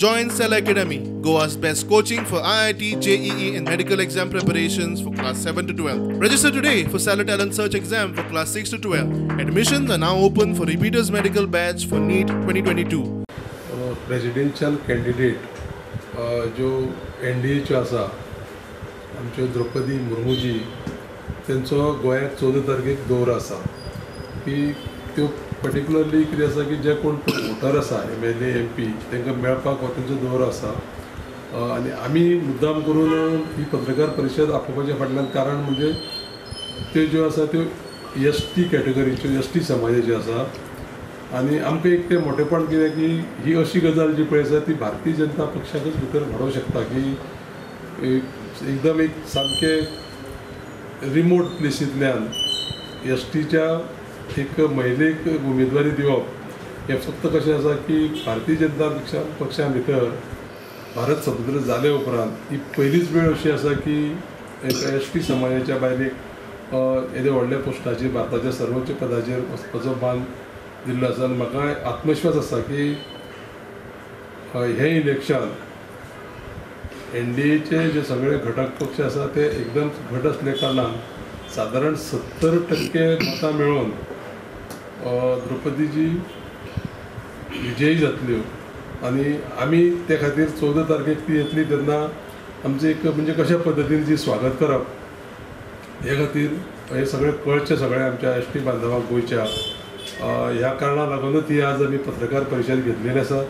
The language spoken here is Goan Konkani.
Join Cella Academy, Goa's best coaching for IIT, JEE and medical exam preparations for class 7 to 12. Register today for Cella Talent Search exam for class 6 to 12. Admissions are now open for repeaters medical batch for NEET 2022. Presidential candidate ज्यो एनडीएच्यो आसा आमच्यो द्रौपदी मुर्मूजी तेंचो गोंयांत 14 तारखेक दौरो आसा की त्यो पर्टिक्युलरली कितें आसा की जे कोण वोटर आसा एमएलए एमपी तांकां मेळपाक हो तेंचो दौरो आसा. आनी आमी मुद्दाम करून ही पत्रकार परिशद आपोवपाच्या फाटल्यान कारण म्हणजे त्यो ज्यो आसा त्यो एस टी कॅटेगरीच्यो एस टी समाजाच्यो आसा आनी आमकां एक तें मोटेपण कितें की ही अशी गजाल जी पळय आसा ती भारतीय जनता पक्षाकच भितर घडोवंक शकता की एकदम एक सामकें रिमोट प्लेसींतल्यान एस टीच्या एक महिलेक उमेदवारी दिवप हें फक्त कशें आसा की भारतीय जनता पक्षा भितर भारत स्वतंत्र जाले उपरांत ही पयलीच वेळ अशी आसा की एक एस टी समाजाच्या बायलेक येदे व्हडल्या पोस्टाचेर भारताच्या सर्वोच्च पदाचेर वचपाचो मान दिल्लो आसा. आनी म्हाका आत्मविश्वास आसा की हें इलेक्शन एनडीएचे जे सगळे घटक पक्ष आसा ते एकदम घट आसल्या कारणान सादारण 70% मतां मेळोवन द्रौपदीजी विजयी जातल्यो आनी आमी ते खातीर 14 तारखेक ती येतली तेन्ना आमचें एक म्हणजे कशा पद्दतीन जी स्वागत करप हे खातीर हे सगळें कळचें सगळें आमच्या एस टी बांधवांक गोंयच्या ह्या कारणाक लागूनच ही आज आमी पत्रकार परिशद घेतलेली आसा.